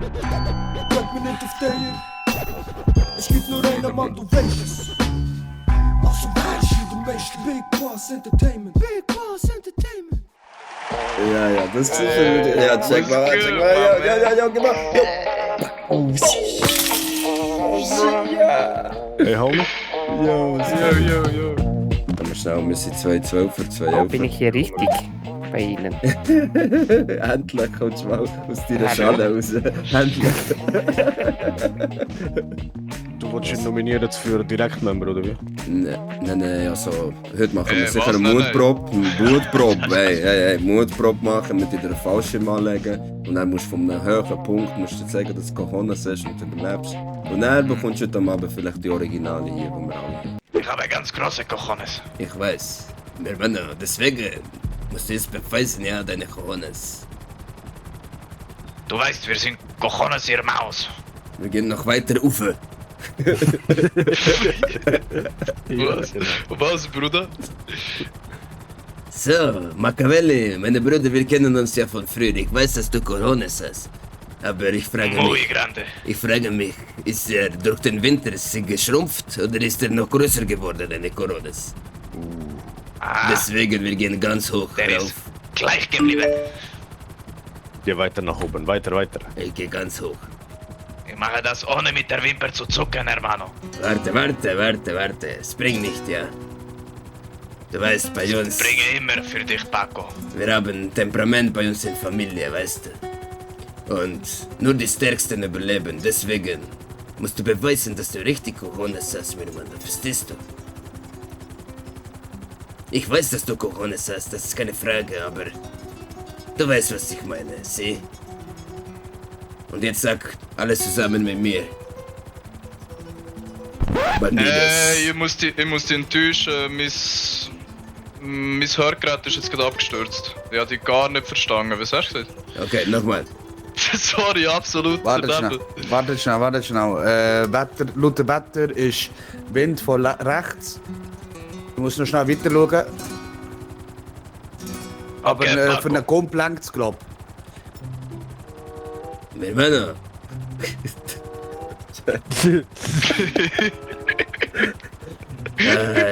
Bleib mir nicht auf der. Es gibt nur einen Mann, du weißt es. Also weißt du, du weißt Big Boss Entertainment. Big Boss Entertainment. Ja, das ist schon. Ja, check mal. Ja, gib mal. Oh, ja. Hey, Homie. Jo. Yo. Aber schnell, wir sind 2-12 für 2-11. Bin ich hier richtig bei Ihnen? Endlich kommst du mal aus deiner Schale raus. Endlich. Du wolltest ihn nominieren für Direktmember, oder wie? Nein, also heute machen wir sicher eine Mutprobe. Hey, Mutprobe machen, mit dir einen Fallschirm anlegen. Und dann musst du von einem höheren Punkt musst du sagen, dass du Cojones hast und überlebst. Und dann bekommst du heute am Abend vielleicht die Originale hier, die wir alle haben. Ich habe ganz große Cojones. Ich weiß. Wir Männer, deswegen musst du jetzt beweisen, ja, deine Cojones. Du weißt, wir sind Cojones ihr Maus. Wir gehen noch weiter rauf. Was, Bruder? So, Machiavelli, meine Brüder, wir kennen uns ja von früher. Ich weiß, dass du Cojones hast. Aber ich frage mich, ist er durch den Winter geschrumpft oder ist er noch größer geworden, deine Coronas? Deswegen, wir gehen ganz hoch Der rauf. ist gleich geblieben. Geh weiter nach oben, weiter. Ich gehe ganz hoch. Ich mache das ohne mit der Wimper zu zucken, hermano. Warte. Spring nicht, ja? Du weißt, bei uns... Bringe immer für dich, Paco. Wir haben Temperament bei uns in Familie, weißt du? Und nur die Stärksten überleben, deswegen musst du beweisen, dass du richtig Cojones hast, mein Mann, verstehst du? Ich weiß, dass du Cojones hast, das ist keine Frage, aber du weißt, was ich meine, sieh? Und jetzt sag alles zusammen mit mir. Bandidos. Ich muss dich enttäuschen, mein Hörgerät ist jetzt gerade abgestürzt. Ich habe dich gar nicht verstanden. Was hast du gesagt? Okay, nochmal. Sorry, absolut. Warte schnell. Laut dem Wetter ist Wind von rechts. Du musst noch schnell weiter schauen. Aber Okay, für einen Komp längt es, glaub Mein Mann.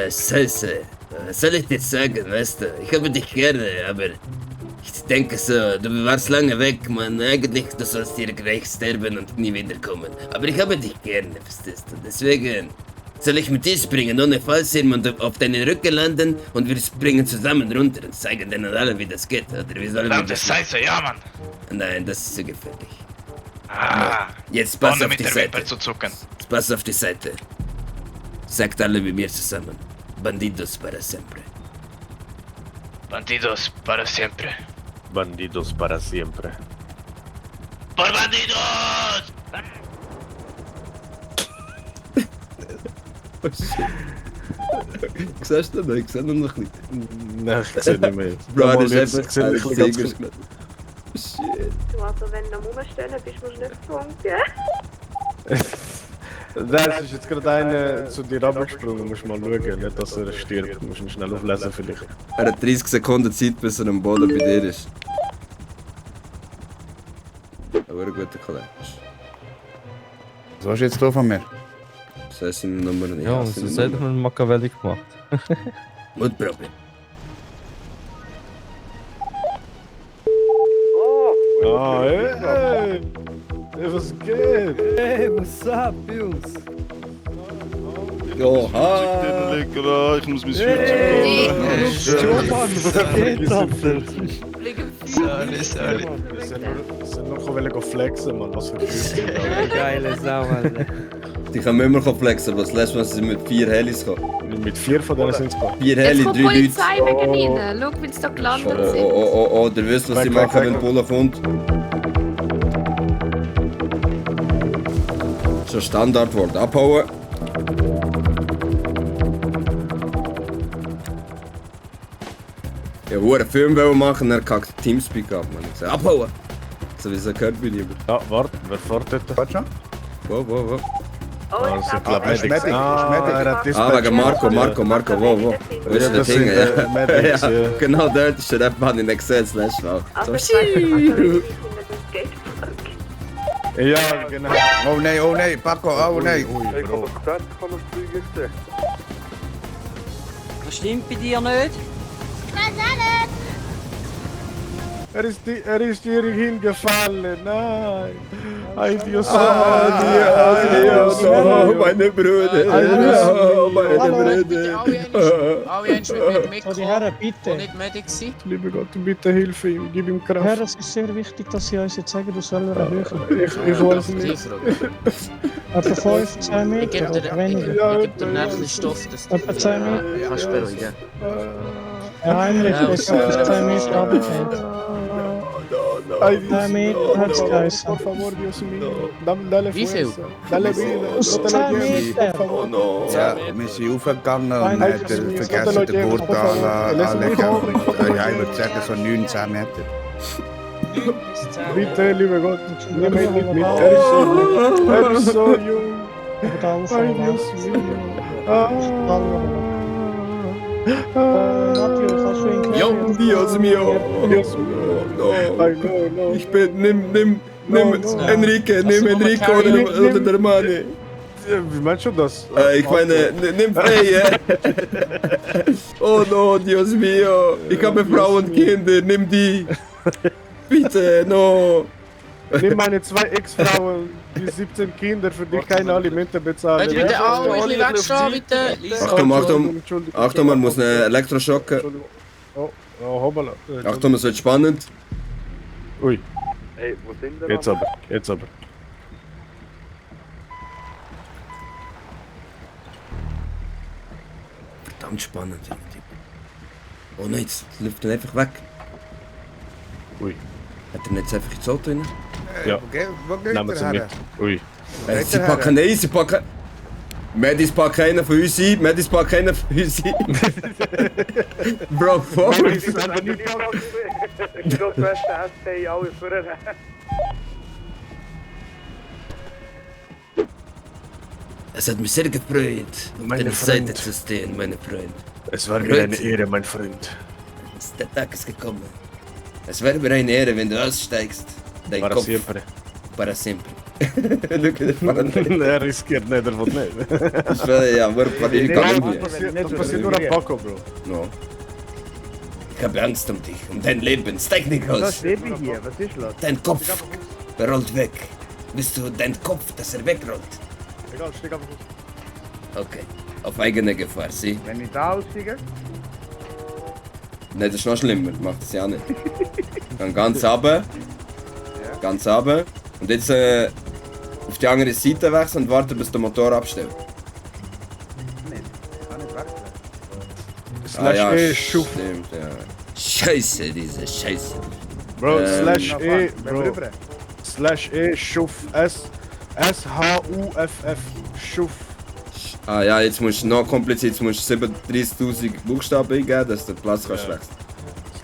Scheiße. Was soll ich dir sagen, weißt du? Ich habe dich gerne, aber ich denke so, du warst lange weg, Mann. Eigentlich, du sollst hier gleich sterben und nie wiederkommen. Aber ich habe dich gerne, verstehst du? Deswegen soll ich mit dir springen, ohne Fallschirm und auf deinen Rücken landen und wir springen zusammen runter und zeigen denen alle, wie das geht, oder wie sollen wir Verdammte das machen? Scheiße, ja, Mann. Nein, das ist zu gefährlich. Jetzt Ohne pass auf mit die der Seite. Wimper zu zucken. Pass auf die Seite. Sagt alle mit mir zusammen. Bandidos para siempre. Bandidos para siempre. Bandidos para siempre. ¡Por bandidos! Siehst du noch? Ich sehe noch nicht. Nein, ich sehe nicht mehr. Bro, das jetzt, ist ich sehe einfach mich ein bisschen ein ganz Shit. Du, also wenn du am Rumstehen bist, musst du nicht getrunken. Nein, es ist jetzt gerade einer zu dir runtergesprungen, musst mal schauen, nicht dass er stirbt. Du musst ihn schnell auflesen vielleicht. Er hat 30 Sekunden Zeit, bis er am Boden bei dir ist. Aber ein guter Kollege. Was hast du jetzt hier von mir? Das heißt seine Nummer nicht. Ja, das hat man Machiavelli gemacht. Mutprobe. Ah, hey! Hey, was geht? Hey, what's up, Jungs? Oha! Ich muss mein Hey! Feuerzeug Mann, was geht, Alter? Sorry. Wir sind noch flexen, Mann, was für Feuerzeug. Geile Sau, Alter. Die können immer flexen, aber das letzte Mal sind sie mit 4 Helis gekommen. Mit 4 von denen sind es gekommen. 4 Jetzt Heli, kommt 3 Leute. Polizei wegen ihnen. Schau, wie sie da gelandet sind. Oh, ihr wisst, was sie Weg, machen, weg, wenn weg. Bulle kommt. Schon Standardwort. Abhauen. Ja, einen Film wollen machen, er kackt Teamspeak ab. Man. Ich sag, abhauen! So wie es gehört bin ich. Ja, warte, wer fährt dort? Warte schon. Wo? Oh, Ah, ich sind glaube, Medics. Medics. Er hat Ah, wegen Marco. Wo? Wo ist Ja, der das Ding? sind Medics, Ja, ja. genau dort ist der Rap, man in Excel das letzte Mal. Also, So, ich weiß nicht, also, ich finde das Skateboard. Ja, genau. Oh nee, Paco, oh nee. Ui, Bro. Was stimmt bei dir nicht? Er ist hier hingefallen, nein. Ay Dios, Adios, oh, meine Brüder. Oh, meine Brüder. Alle eins mit mir mitkommen, die Herren, die bitte. nicht Medic sind. Liebe Gott, bitte hilf ihm, gib ihm Herr, Kraft. es ist sehr wichtig, dass Sie uns jetzt sagen, du sollst erhöhen. Ich weiß nicht. Etwa 5, 10 Ich gebe Meter dir, oder weniger. ich gebe dir nächsten Stoff, dass du Etwa 10 Meter. kannst beruhigen. Herr Heinrich, Ja, es ist 10 Meter runtergefallen. Ay 10 Meter hat es geheißen. Por favor, Dios mío. Dale Wie viel? fuerza. Dale vida. Aus No te lo 10 lleves, por Meter. favor. Ja, wir sind aufgegangen und Nein, hat das ist vergessen, den Gurt anlegen. Und ja, ich würde sagen, so 9, 10 Meter. Bitte, lieber Gott, nimm ihn nicht mit. Er ist so jung. Aber da Ay aufhören. Dios mío. Mathieu, kannst du ihn klären? Dios mío. Dios mío. Ay, no. Ich bin, nimm Enrique, nimm du Enrique mal oder der Mani. Wie meinst du das? Ich meine, nimm Freie. Oh no, Dios mío. Ich habe Frau und Kinder, nimm die. Bitte, no. Nimm meine 2 Ex-Frauen, die 17 Kinder, für die keine Alimente bezahlen. Könnt ihr bitte alle ein bisschen wegstehen, bitte? Achtung, Entschuldigung. Achtung, man muss eine Elektroschocken. Entschuldigung. Oh, hoppala. Achtung, es wird spannend. Ui, Hey, wo sind wir? jetzt aber. Verdammt spannend. Oh nein, jetzt läuft er einfach weg. Ui. Hat er nicht einfach ins Auto rein? Ja. Wo geht Nehmen der Sie Herr? mit. Ui. Sie packen ein, sie packen... Medis packen einen von uns ein, Medis packen einen von uns ein. Bro, fuck. Ich glaube, du hast den ST alle vorher. Es hat mich sehr gefreut, auf Meine deiner Seite Freund. zu stehen, meine Freund. Es war mir eine Ehre, mein Freund. Der Tag ist gekommen. Es wäre mir eine Ehre, wenn du aussteigst. Dein Para Kopf. siempre. Para siempre. Look at the Er riskiert nicht, er will nicht. Das war ja, amor, para ir Kolumbien. Das passiert nur am Paco, Bro. No. Ich habe Angst um dich, um dein Leben. Steig nicht aus. Hier, was ist los? Dein Kopf rollt weg. Bist du dein Kopf, dass er wegrollt? Egal, steig einfach aus. Okay. Auf eigene Gefahr, sieh? Wenn ich da aussteige? Nein, das ist noch schlimmer. Mach das ja nicht. Dann ganz runter. Ganz runter. Und jetzt auf die andere Seite wechseln und warten, bis der Motor abstellt. Slash E, Schuf. Stimmt, ja. Scheiße, diese Scheiße. Bro, Slash E, Wenn Bro. wir rüber. Slash E, Schuf. S-H-U-F-F. Schuf. Ah ja, jetzt musst du noch kompliziert, jetzt musst du 37.000 Buchstaben eingeben, dass du den Platz kannst wechseln.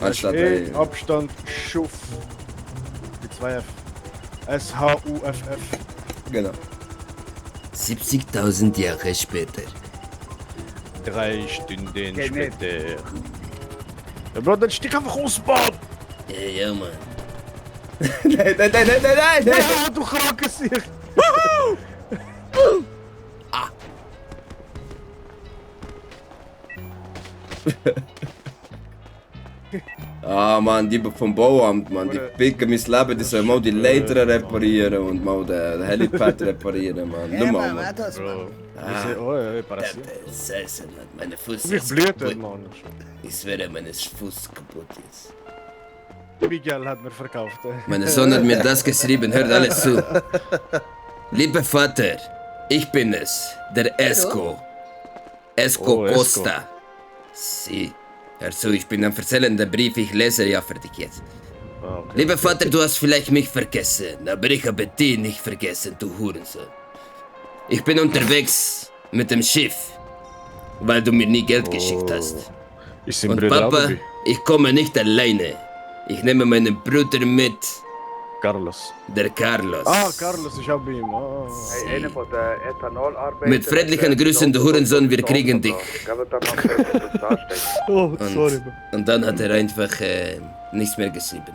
Anstatt E, Abstand, Schuf. Mit 2 F. S-H-U-F-F. Genau. 70.000 Jahre später. 3 Stunden später. Ja, Bro, dann stieg einfach aus, Mann! Ja, Mann. Nein! Ja, du Krankesicht! Ah, Mann, die vom Bauamt, Mann, die picken mein Leben, die sollen mal die Leiter reparieren und mal den Helipad reparieren, Mann. Nur mal, Mann. Bro. Ah, Oh, ja, parece. Scheiße, Mann, meine Fuß Wie ist blöd, kaputt. Mann. Ich schwöre, mein Fuß kaputt ist. Miguel hat mir verkauft. Mein Sohn hat mir das geschrieben, hört alles zu. Lieber Vater, ich bin es, der Esco. Esco Oh, Esco. Costa. Sie. Hör zu, ich bin am Erzählen, der Brief, ich lese ja für dich jetzt. Ah, okay. Lieber Vater, du hast vielleicht mich vergessen, aber ich habe dich nicht vergessen, du Hurensohn. Ich bin unterwegs mit dem Schiff, weil du mir nie Geld geschickt hast. Ich bin Und Bruder Papa, Adobe. ich komme nicht alleine. Ich nehme meinen Bruder mit, Carlos. der Carlos. Ah, Carlos, ich hab ihn. Ah. Hey, einer von den Ethanol-Arbeitern. Mit freundlichen Grüßen, du Hurensohn, wir kriegen dich. Ich glaube, da kann man das darstellen. Oh, sorry, Und, Bro. und dann hat er einfach nichts mehr geschrieben.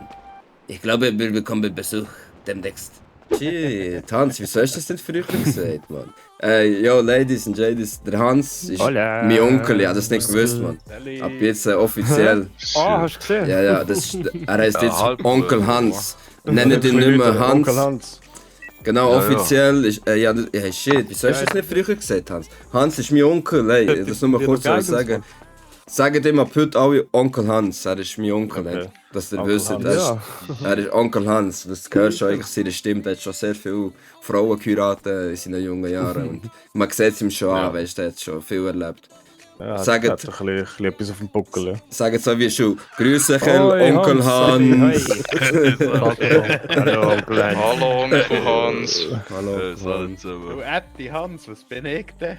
Ich glaube, wir bekommen Besuch demnächst. Shit, Hans, wieso hast du das nicht früher gesagt, Mann? Yo, Ladies and Ladies, der Hans ist Hola. mein Onkel, ja, das nicht gewusst, Mann. Ab jetzt offiziell. Ah, hast du gesehen? Ja, das ist, er heißt jetzt halb, Onkel Hans. Nennen ihn nicht mehr Hans. Onkel Hans. Genau, Ja, offiziell ist. Shit, wieso hast du das nicht früher gesagt, Hans? Hans ist mein Onkel, ey, das nur mal kurz sagen. Sagt ihm ab heute alle Onkel Hans, er ist mein Onkel, Okay. ey. Dass ihr Onkel wisst, Hans. er ist Onkel Hans. Das gehört schon eigentlich seine Stimme, er hat schon sehr viele Frauen geheiratet in seinen jungen Jahren. Und man sieht es ihm schon an, weißt du, er hat schon viel erlebt. Ja, Sagt- hat ein bisschen etwas auf dem Buckel. Ja. Sagt so wie schon, grüße Hoi, Onkel Hans. Hallo, Onkel Hans. Hallo Onkel Hans. Hallo. Du Hans, was bin ich denn?